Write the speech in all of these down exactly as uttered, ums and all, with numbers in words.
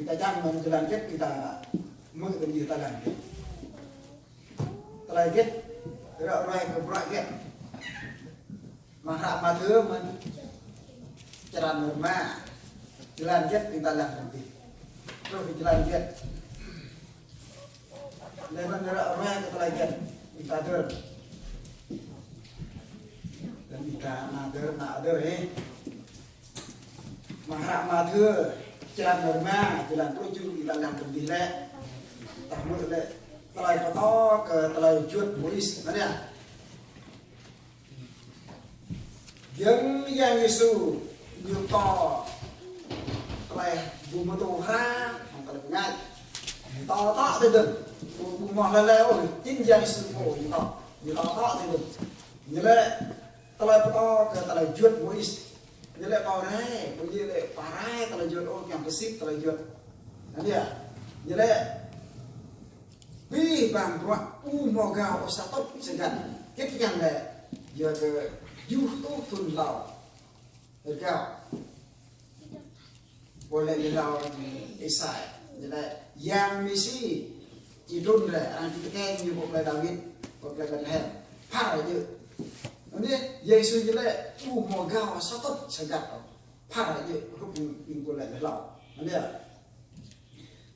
Ƀing ta čang mơ̆n jơlan hơget ƀing ta hmư̆ tơlơi jơlan hơget. Tơlơi hơget, ră ruai kơ bruă hơget. Amăng hră Mathiơ mơ̆n črăn rơma. Jơlan hơget ƀing ta lăng tơlơi hơget. Truh kơ jơlan hơget. Laih anŭn ră ruai kơ tơlơi hơget ƀing ta dơ̆r. Laih ƀing ta nao dơ̆r, nao dơ̆r hĭ. Amăng hră Mathiơ črăn rơma, jơlan pluh tơjuh ƀing ta lăng tơlơi hơget lĕ. Ta hmư̆ lĕ tơlơi pơtô kơ tơlơi juăt Môis. Anŭn yơh. Giŏng Yang Yêsu ñu pơtô tơlơi ƀu mơtô hră, hăng tơlơi bơngač. Ñu pơtô tŏ tui dơ̆ng. Ƀu, ƀu hmâo hlơi laĭ ôh, jing Yang Yêsu pô ñu pơtô. Ñu pơtô tŏ tui dơ̆ng. Ñu lĕ tơlơi pơtô kơ tơlơi juăt Môis. Ñu lĕ pô rai, ƀu djơ̆ lĕ pô rai tơlơi juăt ôh, kiăng pơsĭt tơlơi juăt. Anŭn yơh. Ñu lĕ abih bang bruă ƀu hmâo gao ôh sa tŭp sa găn. Hơget kiăng lĕ, yua kơ tơjuh rơtuh thŭn hlâo rơgao. Pô laĭ laih hlâo Êsai, ñu laĭ Yang Mêsi či trŭn rai, arăng či tơkeng ñu pơ plei Dawid, pơ plei Betlehem. Phara jơ̆. Anŭn yơh, Yêsu ñu laĭ ƀu hmâo gao sa tŭp sa găn ôh. Phara jơ̆, hrup ñu, ñu pô laĭ laih hlâo. Anŭn yơh.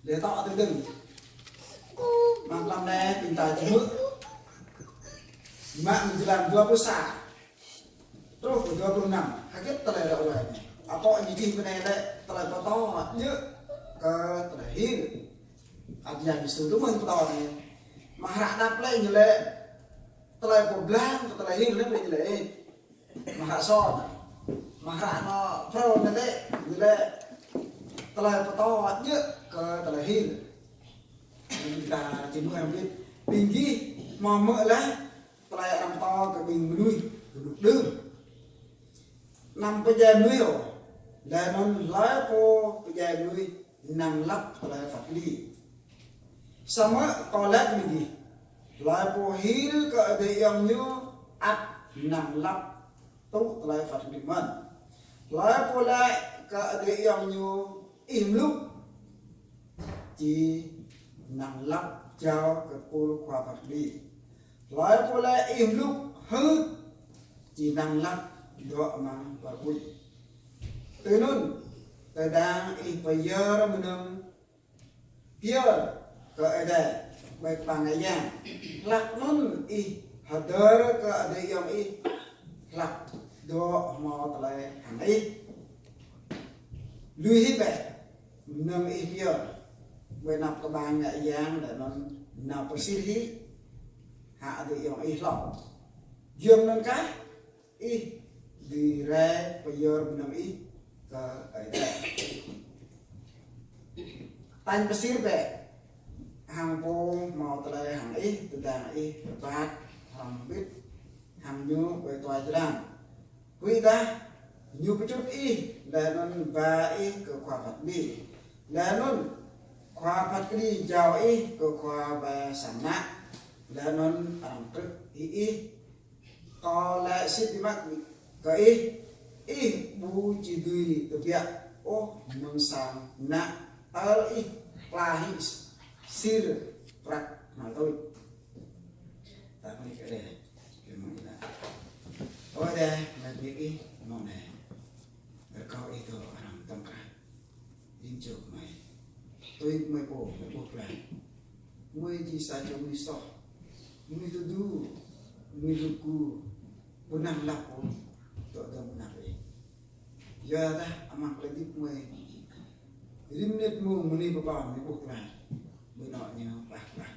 Laih tŏ tui dơ̆ng. Amăng lăm anai ƀing ta či hmư̆. Mă mơ̆ng jơlan dua pluh sa truh kơ dua pluh năm. Hơget tơlơi ră ruai anai. Apŏ ñu čih pơ anai lĕ tơlơi pơtô djơ̆ kơ tơlơi hil. Ăt Yang Yêsu tŭ mơ̆n pơtô anai. Amăng hră đăp lĕ ñu lĕ tơlơi pơblang kơ tơlơi hil anai lĕ ñu lĕ. Amăng hră sô anai. Amăng hră anŭn phrâo anai lĕ, ñu lĕ tơlơi pơtô djơ̆ kơ tơlơi hil. Ƀing ta či hmư̆ hrŏm hơbĭt. Ƀing gih hmâo hmư̆ laih tơlơi arăng pơtô kơ ƀing mơnuih rơnŭk đưm. Anăm pơdjai mơnuih ôh. Laih anŭn hlơi pô pơdjai mơnuih năng lăp tơlơi phat kơđi. Samơ̆ kâo laĭ kơ ƀing gih, hlơi pô hil kơ adơi ayŏng ñu ăt năng lăp tŭ tơlơi phat kơđi mơ̆n. Hlơi pô laĭ kơ adơi ayŏng ñu ih mlŭk, či năng lăp jao kơ tơpul khua phat kơđi. Hlơi pô laĭ ih mlŭk hưt, či năng lăp dŏ amăng war ƀuč. Tui anŭn, tơdang ih pơyơr mơnơ̆ng pơyơr kơ Ơi Adai ƀơi kơƀang ngă yang, hlak anŭn ih hơdơr kơ adơi ayŏng ih, hlak dŏ hmâo tơlơi hăng ih. Lui hĭ bĕ mơnơ̆ng ih pơyơr ƀơi anăp kơƀang ngă yang, laih anŭn nao pơsĭt hĭ hăng adơi ayŏng ih hlâo. Giŏng anŭn kah ih dưi rai pơyơr mơnơ̆ng ih kơ Ơi Adai. Tañ pơsĭt bĕ hăng pô hmâo tơlơi hăng ih, tơdang ih rơbat hrŏm hơbĭt hăng ñu ƀơi dua jơlan. Huĭ dah ñu pơčut ih, laih anŭn ba ih kơ khua phat kơđi. Laih anŭn khua phat kơđi jao ih kơ khua ba sang mơnă. Laih anŭn arăng trưh hĭ ih. Kâo laĭ sĭt biă mă kơ ih, ih ƀu či dưi tơbiă ôh mơ̆ng sang mơnă tơl ih pla hĭ sir prăk hơnăl tuč. Ta pơmĭn kơ Ơi Adai. Ơ Ơi Adai, mơ̆ng ƀing ih mơ̆ng anai. Rơkâo ih dŏ hrŏm tŏng krah rĭm čô gơmơi. Tui gơmơi pô, gơmơi ƀuh glaĭ. Gơmơi či sa čô mơnuih soh, mơnuih tơdu, mơnuih lugu, ƀu năng lăp ôh, dŏ dơ̆ng mơnăp ih. Yua dah amăng tơlơi hơdip gơmơi, rĭm mơnit mông mơnuih pơpă gơmơi ƀuh glaĭ, ƀơi anŏ ñu bah bah.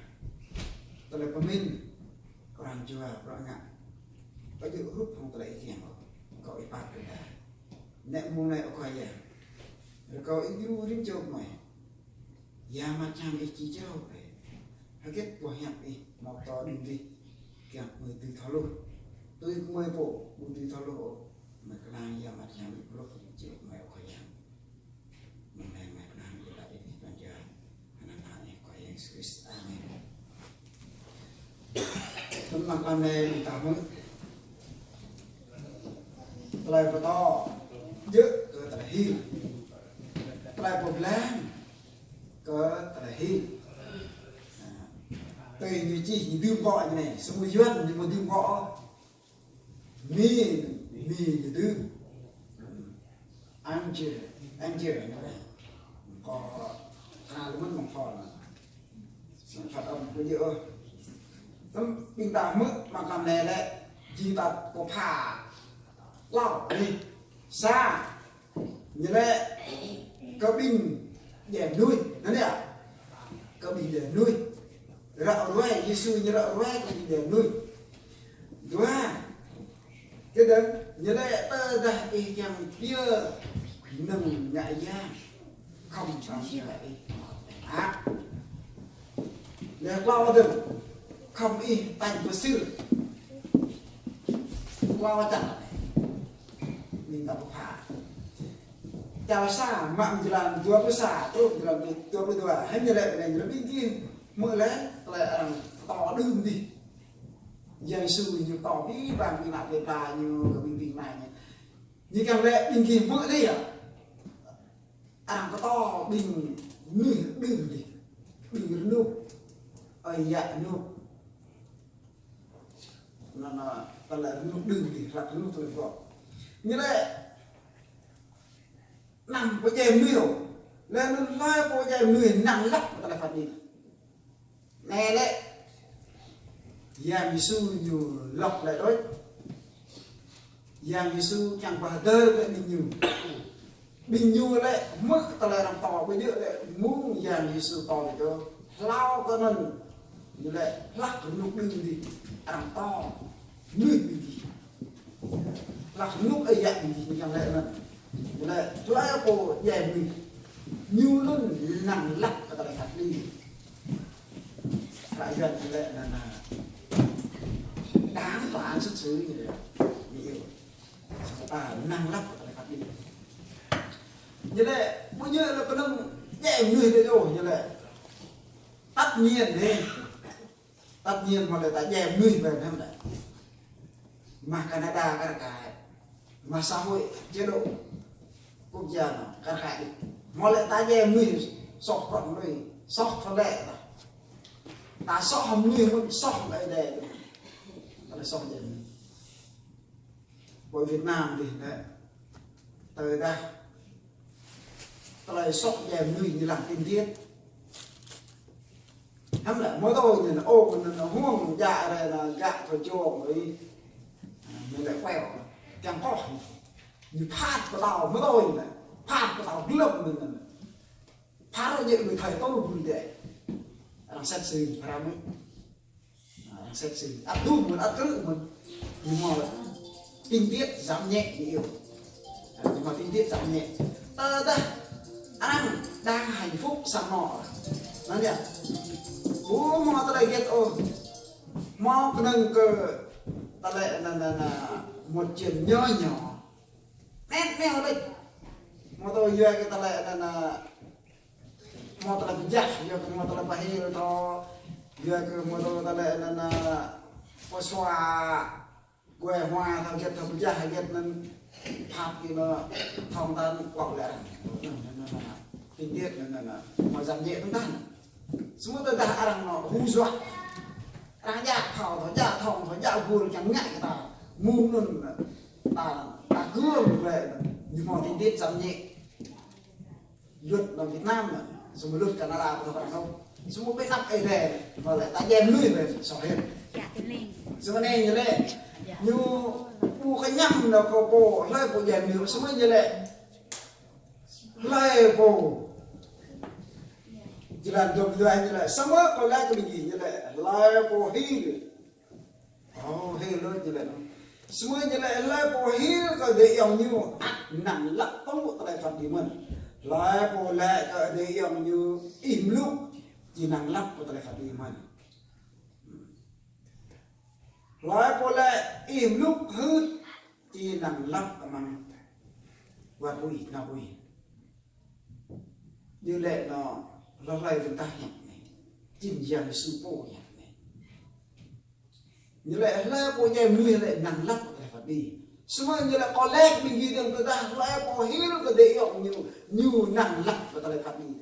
Tơlơi pơmĭn, pran jua, bruă ngă, ƀu djơ̆ hrup hăng tơlơi ih kiăng ôh, kâo ih pap kơ ta. Nĕ mông anai ơ Khua Yang. Rơkâo ih djru rĭm čô gơmơi. Yang Bơngăt Hiam ih či jao brơi. Hơget boh hiăp ih hmâo pơtô đĭ đih kiăng gơmơi dưi thâo hluh. Tui gơmơi pô ƀu dưi thâo hluh ôh. Gơmơi kơnang Yang Bơngăt Hiam ih pơhluh rĭm čô gơmơi ơ Khua Yang. Mơ̆ng anai gơmơi kơnang iâu laĭ ih pran jua. Anăn Ană ih Khua Yang Yêsu Krist. Amen. Tơlơi mơak klă anai ƀing ta hmư̆. Tơlơi pơtô djơ̆ kơ tơlơi hil. Tơlơi pơblang Kơ tơlơi hil. Tui ñu čih ñu dưm kơ ñu anai, samơ̆ Yuan ñu ƀu dưm kơ. Mi, mi ñu dưm. Anjir, anjir ñu anai. Kơ kơnăl mơ̆n mơ̆ng Pôl. Samơ̆ phát âm ƀu djơ̆ ôh. Tơm ƀing ta hmư̆ mă tlam anai lĕ, jing ta pơpha. Klâo, anai. Sa. Ñu lĕ kơ ƀing djai mơnuih, anŭn yơh. Kơ ƀing djai mơnuih. Ră ruai, Yêsu ñu ră ruai kơ ƀing djai mơnuih. Dua. Kơ dơ̆ng, ñu lĕ tơdah ih kiăng pioh nơ̆ng ngă yang, khŏm pioh ih. Hă? Lĕ klâo dơ̆ng, khŏm ih tañ pơsir. Klâo čar. Ƀing ta pơpha. Čar sa, mă jơlan dua pluh sa, truh jơlan dua pluh dua. Hăng ñu lĕ kơ anai, ñu lĕ ƀing gih hmư̆ lĕ, tơlơi arăng pơtô đưm dih. Yang Yêsu ñu pơtô abih bang ƀing ană plei pla ñu, kơ ƀing ƀing anai ñu. Ñu kiăng lĕ ƀing gih hmư̆ lĕ yơh. Arăng pơtô ƀing mơnuih đưm dih. Ƀing rơnŭk. Ơi yă rơnŭk. Anŭn, anŭn, tơlơi rơnŭk đưm dih, hlak rơnŭk tơlơi gŏ. Ñu lĕ, anăm pô djai mơnuih. Lĕ anŭn hlơi pô djai mơnuih năng lăp tơlơi phat anai. Anai lĕ, Yang Yêsu ñu lŏk lĕ đôč. Yang Yêsu kiăng pơhơdơr kơ ƀing ñu. Ƀing ñu lĕ hmư̆ tơlơi arăng pơtô, ƀu djơ̆ lĕ mơ̆ng Yang Yêsu pơtô lĕ kơ. Hlâo kơ anŭn, ñu lĕ hlak rơnŭk đưm dih, arăng pơtô mơnuih ƀing gih. Hlak rơnŭk ơi yă ƀing gih, ñu kiăng lĕ anŭn. Ñu lĕ hlơi pô djai mơnuih, ñu anŭn năng lăp kơ tơlơi phat anai. Hră Yuan ñu lĕ anŭn, anŭn. Đáng tòa án xét xử ñu lĕ. Ñu iâu. Samơ̆ ta năng lăp kơ tơlơi phat anai. Ñu lĕ, ƀu djơ̆ lĕ kơnơ̆ng djai mơnuih đôč ôh, ñu lĕ. Tất nhiên anai. Tất nhiên hmâo lĕ ta djai mơnuih ƀơi anŭn lĕ. Mă Canada kar kaĭ. Mă xã hội chế độ quốc gia anŭn kar kaĭ. Hmâo lĕ ta djai mơnuih soh prŏng lui, soh thâo lĕ ta. Ta soh mơnuih mơ̆n soh lĕ djai. Ta lĕ soh djai mơnuih. Ƀơi Việt Nam dih lĕ, tơdah tơlơi soh djai mơnuih ñu lăng tin tiết. Hăm lĕ, mơ̆ tơl ñu lĕ, ô, ñu lĕ, huang djă rai anŭn, djă thâo jŏng rai. Ñu lĕ quẹo, kiăng koh. Ñu phat pơtao, mơ̆ tơl ñu lĕ, phat pơtao glŏm ñu lĕ. Phat rơngiă ñu thâo tơl ƀun djai. Arăng xét xử, arăng mơ̆. Arăng xét xử, ăt dŭm mơ̆n, ăt krư̆ mơ̆n. Ñu hmâo lĕ, tình tiết giảm nhẹ ñu iâu. Ñu hmâo tình tiết giảm nhẹ. Tơdah arăng đang hạnh phúc sang anô̆. Anŭn yơh. Ƀu hmâo tơlơi hơget ôh. Hmâo kơnơ̆ng kơ tơlơi anŭn, anŭn, anŭn, một chuyện nho nhỏ. Mĕt mĕo đôč. Hmâo tơlơi yua kơ tơlơi anŭn, anŭn, hmâo tơlơi pơjah, yua kơ hmâo tơlơi pơhil thâo, yua kơ hmâo tơlơi anŭn, anŭn, pơsua, guai hua thâo hơget, thâo pơjah hơget anŭn, phat kơ anŭn, thâo tơngan kuak lĕ arăng. Anŭn, anŭn, anŭn, anŭn. Tình tiết anŭn, anŭn, anŭn. Hmâo giảm nhẹ tơngan. Samơ̆ tơdah arăng anŭn hù dọa. Arăng djă thâo, thâo djă thâo, thâo djă gul kiăng ngă kơ ta. Mơ̆ng anŭn, ta, ta gul lĕ, ñu hmâo tình tiết giảm nhẹ. Luật anŭn Việt Nam anŭn, samơ̆ luật Canada ƀu thâo pran ôh. Samơ̆ ƀơi anăp Ơi Adai, mă lĕ ta djai mơnuih ƀơi soh hĭ. Samơ̆ anai ñu lĕ, ñu ƀu kơñăm anŭn kơ pô, hlơi pô djai mơnuih, samơ̆ ñu lĕ, hlơi pô. Jơlan dua pluh dua ñu lĕ, samơ̆ kâo laĭ kơ ƀing gih ñu lĕ, hlơi pô hil. Ơ, hil đôč ñu lĕ anŭn. Samơ̆ ñu lĕ hlơi pô hil kơ adơi ayŏng ñu, ăt năng lăp tŭ tơlơi phat kơđi mơ̆n. Hlơi pô laĭ kơ adơi ayŏng ñu, ih mlŭk, či năng lăp kơ tơlơi phat kơđi mơ̆n. Hlơi pô laĭ ih mlŭk hưt, či năng lăp amăng wơ̆t ui, nao ui. Ñu lĕ anŭn, hlơi hlơi ƀing ta hiăp anai. Jing Yang Yêsu pô hiăp anai. Ñu lĕ hlơi pô djai mơnuih lĕ năng lăp kơ tơlơi phat kơđi. Samơ̆ ñu lĕ kâo laĭ kơ ƀing gih dơ̆ng tơdah hlơi pô hil kơ adơi ayŏng ñu, ñu năng lăp kơ tơlơi phat kơđi.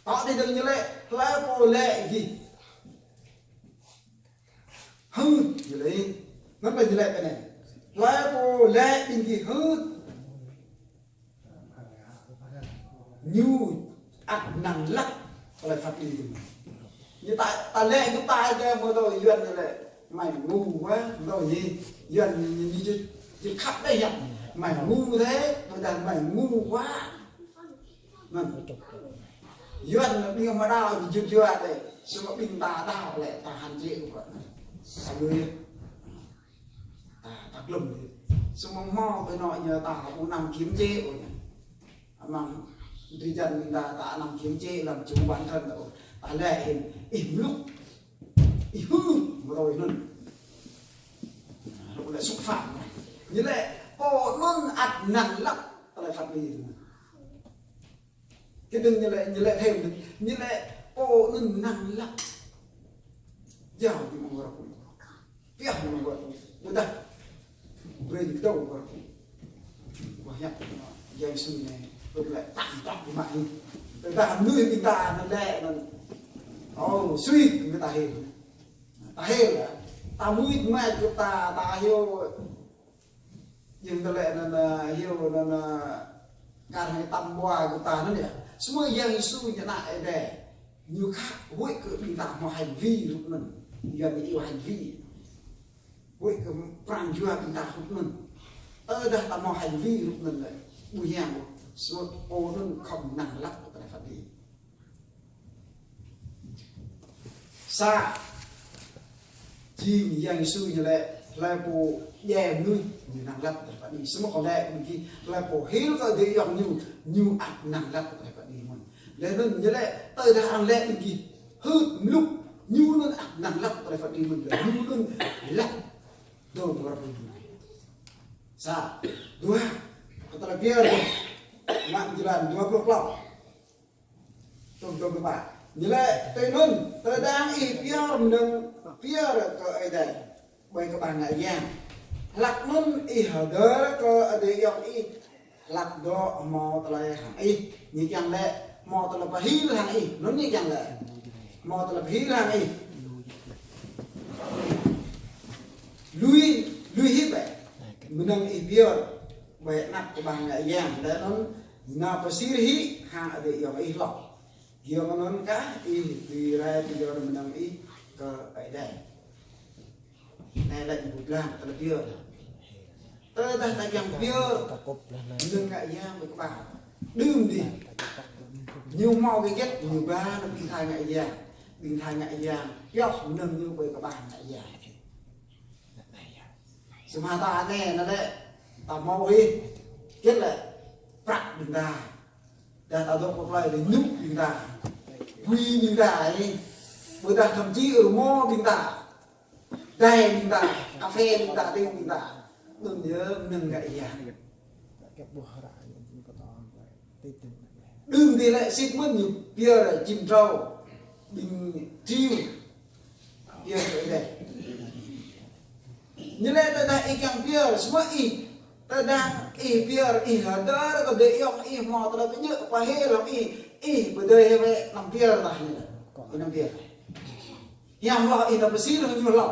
Tŏ dih dơ̆ng ñu laĭ, hlơi pô laĭ gih hưt, ñu laĭ. Anŭn ƀing ñu laĭ pơ anai. Hlơi pô laĭ ƀing gih hưt, ñu ăt năng lăp tơlơi phat kơđi. Ñu ta, ta laĭ ñu ta, ta mơ̆ tơ Yuan ñu laĭ: Mày ngu quá, mơ̆ tơ ñu, Yuan ñu, ñu, ñu, ñu khăp đơi yơh. Mày ngu thế, ƀôdah mày ngu quá. Anŭn. Yuan ƀing mơ̆ đaŏ ñu jut jua đơi. Samơ̆ ƀing ta đaŏ lĕ ta hăn jĕ kơ pơ̆n. Sa lui. Ta, ta glŭm đơi. Samơ̆ hmâo ƀơi anŏ ñu ta ƀu năm kiêm chế ôh ñu. Amăng drơi jăn ƀing ta, ta năm kiêm chế làm chủ bản thân ta ôh. Ta laĭ hĭ, ih mlŭk, ih hưt, mơ̆ tơ anŭn. Rŭ lĕ xúc phạm. Ñu laĭ, pô anŭn ăt năng lăp tơlơi phat kơđi. Kơ dơ̆ng ñu laĭ, ñu laĭ thêm, ñu laĭ, pô anŭn năng lăp. Jao ñu mơ̆ng wơr pŭ. Pioh ñu mơ̆ng wơr pŭ. Ƀôdah brơi ñu kơdâo wơr pŭ. Wah, yap, Yang Yêsu anai, rŭ lĕ tăm tăm kơ mă ñu. Tơdah mơnuih ƀing ta anŭn lĕ anŭn. Ơ, sui kơ ta hil. Ta hil lah. Ta mui mă kơ ta, ta hil. Jing tơlơi anŭn, anŭn, hyu anŭn, anŭn, kar hăng tăm ƀua kơ ta anŭn yơh. Samơ̆ Yang Yêsu ñu ană Ơi Adai. Ñu khăp huĭ kơ ƀing ta hmâo hành vi hrup anŭn. Yuan ñu iâu hành vi. Huĭ kơ pran jua ƀing ta hrup anŭn. Tơdah ta hmâo hành vi hrup anŭn lĕ, ƀu hiam ôh. Samơ̆ pô anŭn khŏm năng lăp tơlơi phat kơđi. Sa, jing Yang Yêsu ñu laĭ, hlơi pô djai mơnuih, ñu năng lăp tơlơi phat kơđi. Samơ̆ kâo laĭ ƀing gih, hlơi pô hil kơ adơi ayŏng ñu, ñu ăt năng lăp tơlơi phat kơđi mơ̆n. Laih anŭn ñu laĭ, tơdah arăng laĭ ƀing gih hưt, mlŭk, ñu anŭn ăt năng lăp tơlơi phat kơđi mơ̆n. Laih ñu anŭn lăp dơ̆ng wơr pŭ. Sa, dua, kơ tơlơi pơyơr, mă jơlan dua pluh klâo. Tơm, tơm, tơm, pă. Ñu laĭ, tui anŭn, tơdang ih pơyơr mơnơ̆ng pơyơr kơ Ơi Adai ƀơi kơƀah ngă yang. Hlăk anŭn ih hơdơr kơ adơi ayŏng ih, hlăk dŏ hmâo tơlơi hăng ih. Ñu kiăng laĭ, hmâo tơlơi pơhil hăng ih. Anŭn ñu kiăng laĭ. Hmâo tơlơi pơhil hăng ih. Lui, lui hĭ bĕ. Mơnơ̆ng ih pơyơr ƀơi anăp kơƀah ngă yang. Laih anŭn nao pơsir hĭ hăng adơi ayŏng ih hlâo. Giŏng anŭn kah ih dưi rai pơyơr mơnơ̆ng ih kơ Ơi Adai. Anai lĕ ñu ƀu blang tơlơi pơyơr. Tơdah ta kiăng pơyơr mơnơ̆ng ngă yang ƀơi kơƀah. Đưm dih. Ñu hmâo hơget, ñu ba nao ƀing tha ngă yang. Ƀing tha ngă yang pioh mơnơ̆ng ñu ƀơi kơƀah ngă yang. Samơ̆ ta anai, anai lĕ, ta hmâo hĭ, hơget lĕ, prăk ƀing ta. Dah ta dŏ pơ plơi lĕ ñŭp ƀing ta. Bui ƀing ta anai. Ƀôdah thậm chí rơmô ƀing ta. Đai ƀing ta, cà phê ƀing ta, tơ̆ng ƀing ta. Anŭn yơh mơnơ̆ng ngă yang. Đưm dih lĕ sĭt mơ̆n ñu pơyơr jim drâo, ƀing triu. Pơyơr kơ Ơi Adai. Ñu laĭ tơdah ih kiăng pơyơr, samơ̆ ih, tơdah ih pơyơr, ih hơdơr kơ adơi ayŏng ih hmâo tơlơi pơjơ̆ pơhil hăng ih, ih pơdơi hĭ wơ̆t anăm pơyơr tah ñu laĭ. Ih anăm pơyơr. Hiam hloh ih nao pơsir hăng ñu hlâo.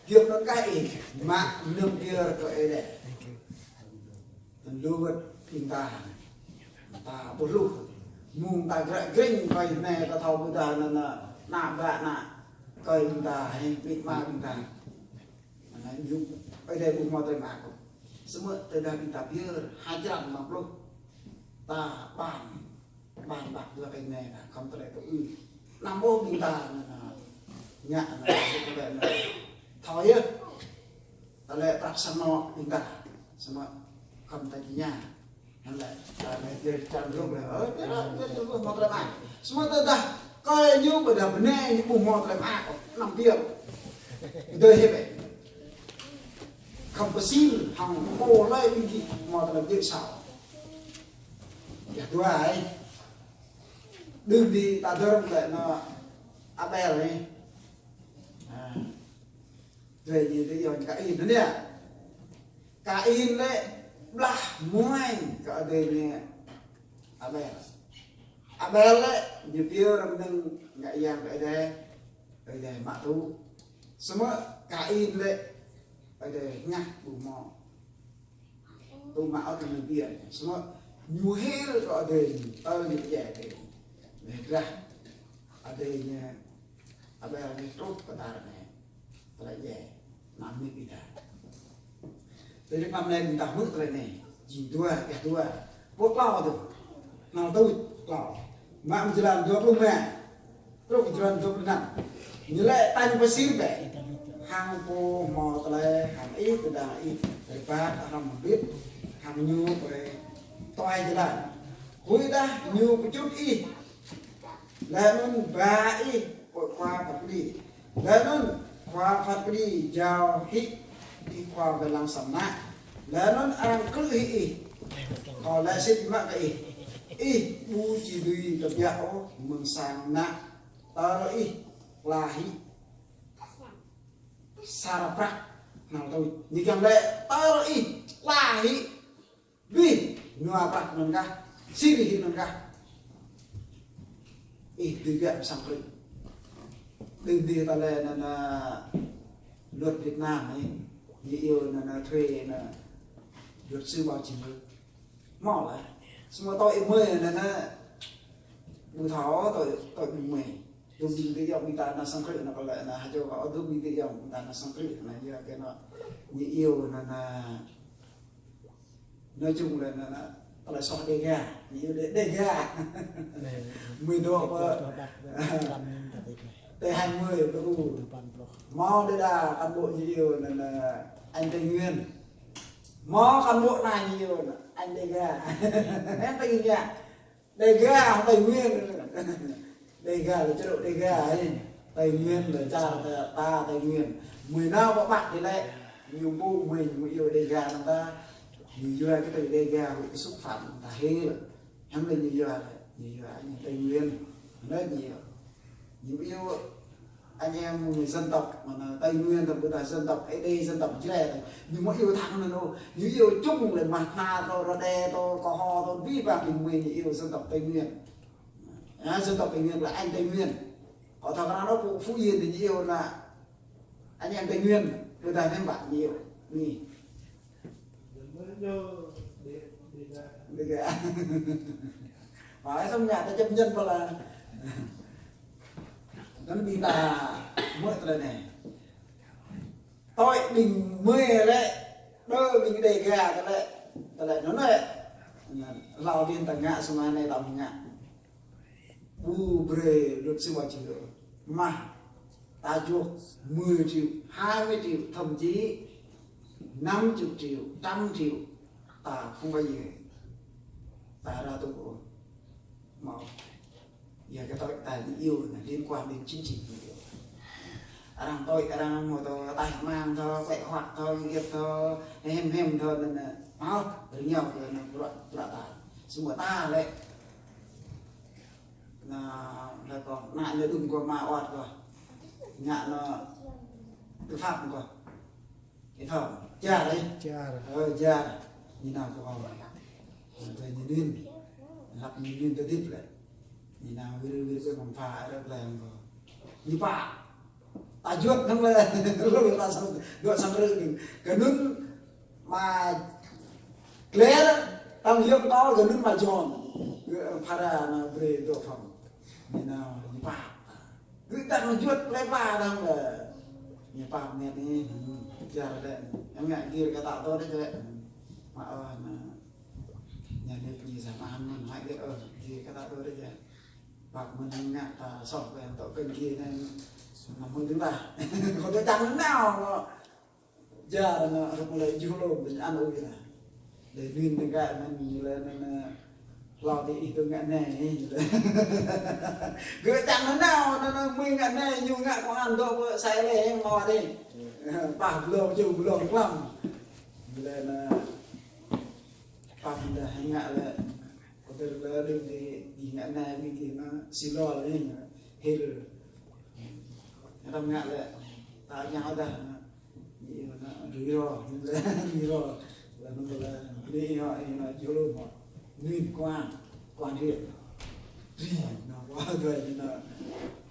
Giŏng anŭn kah ih mă mơnơ̆ng pơyơr kơ Ơi Adai. Anŭn lu wơ̆t ƀing ta. Ta ƀuh lu. Mơ̆ng ta grăk grĕng kơi anai ta thâo ƀôdah anŭn, anŭn, ană bă ană kơi ƀing ta, hĭ, amĭ ama ƀing ta. Anŭn ñu, Ơi Adai ƀu hmâo tơlơi mơak ôh. Samơ̆ tơdah ƀing ta pơyơr, hơjăn mă pluh. Ta ƀan. Ƀan ƀă dua kơi anai, khŏm tơlơi tŭ ư. Anăm ƀuh ƀing ta anŭn, anŭn, ngă anŭn, tơlơi anŭn. Thâo yơh. Tơlơi prăk sang anŏ ƀing ta. Samơ̆ khŏm ta či ña. Anŭn lĕ, ta lĕ, jĕ čang rŭng lĕ. Ơ, jĕ, jĕ, jĕ, hmâo tơlơi mơak. Samơ̆ tơdah kơi ñu ƀôdah bơnai ñu ƀu hmâo tơlơi mơak ôh, anăm pơyơr. Dơi hĭ bĕ. Khŏm pơsir hăng pô hlơi ƀing gih hmâo tơlơi pơjơ̆ sa. Yua dua ai. Đưm dih ta dơ̆ng lĕ anŏ Abel anai. Ha. Drơi ñu dih yua Kain anŭn yơh. Kain lĕ blah muañ kơ adơi ñu Abel. Abel lĕ ñu pioh rơmnơ̆ng ngă yang kơ Ơi Adai, Ơi Adai mă tŭ. Samơ̆ Kain lĕ Ơi Adai ngă ƀu hmâo tŭ mă ôh tơlơi pioh. Samơ̆ ñu hil kơ adơi ñu, tơl ñu pơdjai adơi ñu. Lĕ drah adơi ñu Abel ñu truh pơ tar anai. Tơlơi djai. Anăm mĭn ƀing ta. Tơlơi anăm anai ƀing ta hmư̆ tơlơi anai. Jing dua, gah dua. Pô klâo tŭ. Hnal tuč klâo. Mă mơ̆ng jơlan dua pluh rơma truh kơ jơlan dua pluh năm. Ñu laĭ tañ pơsir bĕ. Hăng pô hmâo tơlơi hăng ih, tơdang ih rơbat hrŏm hơbĭt hăng ñu pơ tuai jơlan. Huĭ dah ñu pơčut ih. Laih anŭn ba ih pơ khua phat kơđi. Laih anŭn khua phat kơđi jao hĭ ih khua wai lăng samơ̆. Laih anŭn arăng krư̆ hĭ ih. Kâo laĭ sĭt mă kơ ih. Ih ƀu či dưi tơbiă ôh mơ̆ng sang ană tơl ih kla hĭ sa ră prăk. Hnal tuč. Ñu kiăng laĭ tơl ih kla hĭ abih nua prăk anŭn kah, sĭt hĭ anŭn kah, ih dưi biă pơ sang krư̆. Đưm đĭ ta lĕ anŭn, anŭn luật Việt Nam anai, ñu iâu anŭn, anŭn thuê anŭn luật sư bảo chữa. Hmâo lĕ. Samơ̆ tơlơi mơi anŭn, anŭn ƀu thâo tơlơi, tơlơi mơi. Dŏ ƀing tơ yŏng ƀing ta anŭn sang krư̆ anŭn kơ lĕ anŭn hơjăn kơ dŏ ƀing tơ yŏng ƀing ta anŭn sang krư̆ anŭn yua kơ anŭn ñu iâu anŭn, anŭn Nói chung là, là, là, tơlơi soh Đêga, ñu iâu Đê-, Đêga. Mơi dŏ pơ, tơlơi hăng mơi pơ u. Hmâo đơđa cán bộ ñu iâu là, là anh Tây Nguyên. Hmâo cán bộ anai ñu iâu là anh Đêga. Em Tây Nguyên. Đêga, Tây Nguyên. Đêga là chế độ Đêga ấy. Tây Nguyên là cha ta, ta Tây Nguyên. Mơi nao pơ Bắc thì lĕ, ñu ƀu mơi, ñu iâu Đêga anŭn ta. Ñu yua kơ tơlơi Đêga, huĭ kơ xúc phạm ta hĭ. Hăng lĕ ñu yua, ñu yua anh Tây Nguyên. Anŭn ñu iâu. Ñu iâu anh em người dân tộc mà là Tây Nguyên, tộc của ta dân tộc Ê Đê, dân tộc Jrai. Ñu ƀu iâu thẳng anŭn ôh. Ñu iâu chung lĕ Mah Tha, tơ Rơđê, tơ Kơho, tơ abih bang ƀing mơi ñu iâu dân tộc Tây Nguyên. À, dân tộc Tây Nguyên là anh Tây Nguyên. Kâo thâo kơ anŭn pơ Phú Yên thì ñu iâu là anh em Tây Nguyên. Người ta nem bạn ñu iâu. Anai. Đêga. Phải không nhỉ? Ta chấp nhận pơ la. Anŭn ƀing ta hmư̆ tơlơi anai. Tơlơi ƀing mơi lĕ, đơ ƀing Đêga tơlơi, tơlơi anŭn lĕ. Hlâo anŭn ta ngă samơ̆ anai ta ngă. Ƀu brơi luật sư bảo chữa. Mah, ta dŏ mười triệu, hai mươi triệu, thậm chí năm chục triệu, trăm triệu, ta không bao giờ ta ra tù ôh. Hmâo. Yua kơ tơlơi ta ñu iâu anŭn liên quan đến chính trị ñu iâu. Arăng tơlơi, arăng hmâo tơlơi, tai mang tơlơi, pĕ huă tơlơi, giĕt tơlơi, hem hem tơlơi anŭn. Hmâo, rơngiao kơ anŭn bruă, bruă ta. Samơ̆ ta lĕ. Anŭn, lĕ kơ, anŭn lĕ đŭm kơ mă wơ̆t kơ. Ngă anŭn tư pháp kơ. Ih thâo, jar ih. Jar. Ơ, jar. Ñu nao kơ ôh. Ơ, tơ ñu nin. Lăp ñu nin tơdip lĕ. Ñu nao wir wir kơ mơ̆ng pha, rơ̆k lĕ kơ. Ñu pă. Ta juăt anŭn lĕ. Lu ta sang, dŏ sang rơ̆k anŭn. Kơ anŭn mă klĕ, tơ̆ng yơ̆ng tơl kơ anŭn mă jŏng. Kơ phara anŭn brơi dŏ phŏng. Ñu nao, ñu pă. Gơ̆ dăng juăt plei pla dăng lĕ. Ñu pap met anai, hmm, jar lĕ. Em ngă gir kơ ta tơ đĕ lĕ. Mă ơ, anŭn. Nhà nước ñu sa mă anŭn, mă gir ơ, gir kơ ta tơ đĕ lĕ. Pap mơ̆n ngă ta soh kơ yang tŏ kơ gir anŭn. Anăm hmư̆ dơ̆ng ta. Kâo tơ čang nao. Jar anŭn, rơ̆k mơlai juh lom, tơña anŭn ui lah. Lĕ ƀing tơgăk anŭn, ñu lĕ anŭn, anŭn, hlâo tơ ih tơ ngă anai, ñu lĕ. Gơ̆ čang anŭn nao, anŭn, anŭn, mơi ngă anai, ñu ngă kơ anŭn dŏ pơ sai lĕ, hmâo adih. Pah blŏng, ču blŏng, klăm. Ñu lĕ anŭn, pah mơ̆n dah, ngă lĕ. Kơ tơlơi lĕ đing di, di ngă anai, di, di anŭn, si lol anai, hil. Anŭn ngă lĕ, ta ñao dah, anŭn. Ñu iâu anŭn rủi ro, ñu lĕ rủi ro. Lĕ anŭn lĕ, ñu iâu, iâu anŭn jơlô mơ̆. Nguyên quan, quan huyện. Ri, nao pơ dua ñu nao.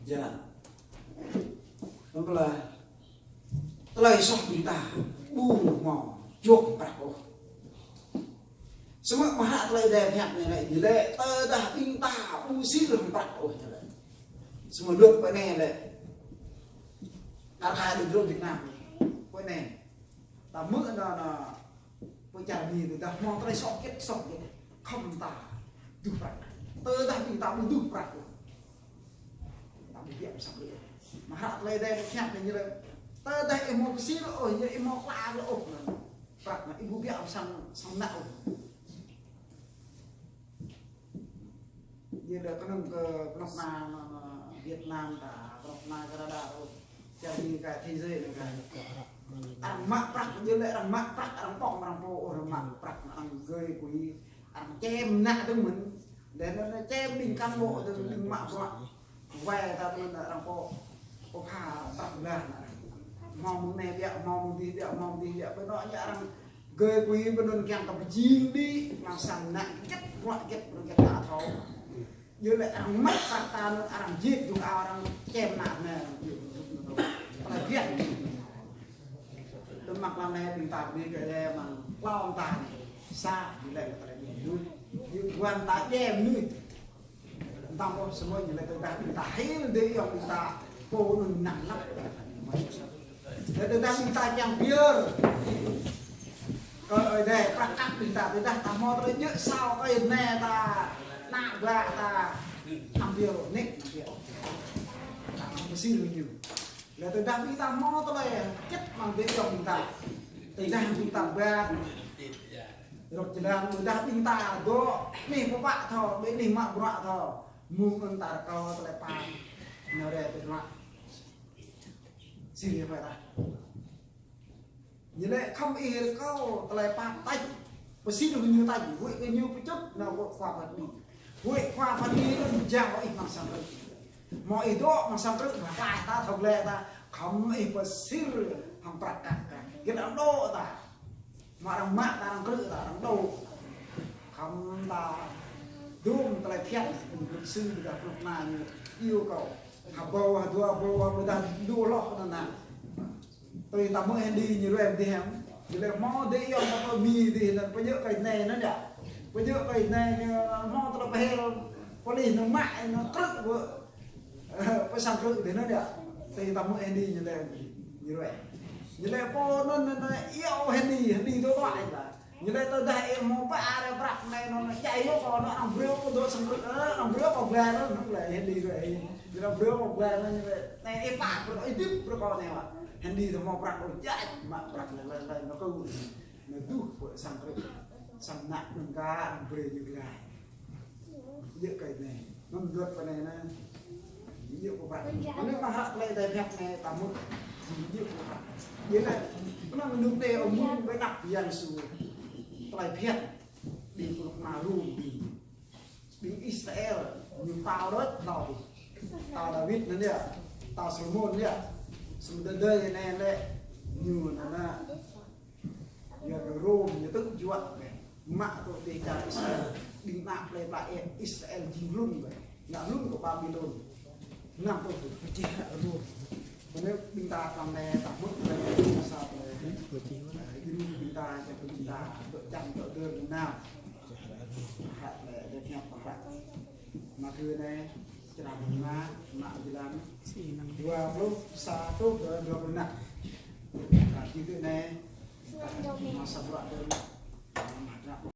Jă. Nao pơ lah. Tơlơi soh ƀing ta ƀu hmâo jŏk prăk ôh. Samơ̆ mơ̆ hră tơlơi Ơi Adai pơhiăp anai lĕ, ñu lĕ tơdah ƀing ta ƀu sir hăng prăk ôh ñu lĕ. Samơ̆ luật pơ anai lĕ. Kar kaĭ dŏ Việt Nam. Pơ anai. Ta hmư̆ anŭn, anŭn pơ čar Mi tơdah hmâo tơlơi soh hơget, soh hơget, khŏm ta duh prăk. Tơdah ƀing ta ƀu duh prăk ôh, ta ƀu biă pơsăng rơ̆. Mơ̆ hră tơlơi Ơi Adai pơhiăp anai ñu lĕ, tơdah ih hmâo pơsir ôh, ñu ih hmâo klă ôh, prăk anŭn ih ƀu biă pơsăng, săng mơnă ôh. Ñu lĕ kơnơ̆ng kơ pơnŏk na, na, na Việt Nam ta, pơnŏk na Canada ôh. Čar Mi kơ thế giới anai kơ. Arăng mă prăk, ñu lĕ arăng mă prăk, arăng ƀơ̆ng arăng pô, arăng mă prăk, arăng gơi kui, arăng čem mơnă dơ̆ng mơ̆n. Lĕ anŭn, anŭn čem ƀing cán bộ dơ̆ng, ƀing mă bruă. Wai ta anŭn arăng pô, pô pha prăk blan arăng. Hmâo mơ̆ng anai biă, hmâo mơ̆ng adih biă, hmâo mơ̆ng adih biă. Pơ anŭn ñu arăng gơi kui pơ anŭn kiăng kơ pơjing đĭ, mơ̆ng sang mơnă hơget, bruă hơget, bruă hơget ta thâo. Yua lĕ arăng mă prăk ta anŭn arăng jĕ dŭng ao arăng čem mơnă anai. Tơlơi biă. Tơmăk lăm anai ƀing ta ƀu kơ lĕ mơ̆ng klâo ta anai. Sa, yua lĕ tơlơi biă. Yua ƀuăn ta čem anai. Tơdah ôh samơ̆ ñu lĕ tơdah ƀing ta hil dêh yŏng ƀing ta pô anŭn năng lăp. Lĕ tơdah ƀing ta kiăng pơyơr kơ Ơi Adai prăk kăk ƀing ta, tơdah ta hmâo tơlơi djơ̆ sao kơ anai ta, ană bă ta, năm pio, nik năm pio. Ta năm pơsir ñu. Lĕ tơdah ƀing ta hmâo tơlơi hơget mơ̆ng dêh yŏng ƀing ta. Tơdah ƀing ta ƀă rŏk jơlan, tơdah ƀing ta dŏ, anih pơpă thâo, ƀĕ anih mă bruă thâo. Mơ̆ng anŭn ta rơkâo tơlơi pap. Nao rai tơdruă. Sir yơh pơ ta. Ñu lĕ khŏm ih rơkâo tơlơi pap tač. Pơsir hăng ñu tač, huĭ kơ ñu pơčŭt, nao kơ khua phat ni. Huĭ khua phat ni anŭn jao ih mơ̆ng sang krư̆. Hmâo ih dŏ mơ̆ng sang krư̆, mă klaih ta, thâo gleh ta, khŏm ih pơsir hăng prăk kăk kăk. Hơget arăng dŏ ta. Mă arăng mă ta, arăng krư̆ ta, arăng dŏ. Khŏm ta dŭm tơlơi phiăn, luật sư ƀôdah pơnŏk na ñu yêu cầu. Ha ƀâo, ha dua ƀâo, ƀôdah dua hloh anŭn anŭn. Tui ta hmư̆ Hendy ñu ruai dih hăng. Ñu lĕ hmâo dêh yŏng ta pơ Mi dih anŭn pơjơ̆ kơ anai anŭn yơh. Pơjơ̆ kơ anai ñu hmâo tơlơi pơhil pôlis ñu mă ñu krư̆ ƀơi, pơ sang krư̆ dih anŭn yơh. Tui ta hmư̆ Hendy ñu lĕ ñu ruai. Ñu lĕ pô anŭn anŭn iâu Hendy, Hendy dŏ dŏ anai ta. Ñu lĕ tơdah ih hmâo pă arăng prăk anai anŭn, čai yơh kơ anŭn arăng brơi kơ dŏ sang krư̆, arăng brơi kơ blan anŭn, anŭn lĕ Hendy lĕ. Ñu lĕ brơi kơ blan anŭn ñu lĕ. Anai ih pă brơi, ih dip brơi kơ anai wă. Hendy tơ hmâo prăk ôh, jăk mă prăk anai lĕ, lĕ anŭn kơ. Anŭn duh pơ sang krư̆. Sang mơnă anŭn kơ arăng brơi ñu glai. Yơh kơ anai. Anŭn luật pơ anai anai. Yơh pơpă. Anai mơ̆ hră tơlơi Ơi Adai pơhiăp anai ta hmư̆. Yơh pơpă. Yơh anai. Kơnơ̆ng anŭn tơ ôh mơ̆ng ƀơi anăp Yang Yêsu. Tơlơi pơhiăp. Ƀing pơnŏk na Rôm ƀing. Ƀing Israel. Ñu pao đôč, pao đôč. Pao Dawid anŭn yơh. Pao Solomôn anŭn yơh. Samơ̆ tơdơi anai lĕ. Ñu anŭn anŭn. Yua kơ Rôm ñu tŭ juă kơ. Mă tŭ dêh čar Israel. Ƀing ană plei pla Israel jing hlŭn kơ. Ngă hlŭn kơ Babilôn. Năm tŭ. Pơčih Rôm. Kơ anai ƀing ta tơlơi ta hmư̆ tơlơi sa tơlơi. Pơčih. Ƀing ta čang ƀing ta dŏ čang dŏ dơr nao. Hră lĕ dơ̆ hiăp pơhră. Mă tui anai, črăn mă, mă jơlan. Dua pluh sa truh dua pluh năm. Kơ čih tui anai. Mă sa bruă dơ̆. Mă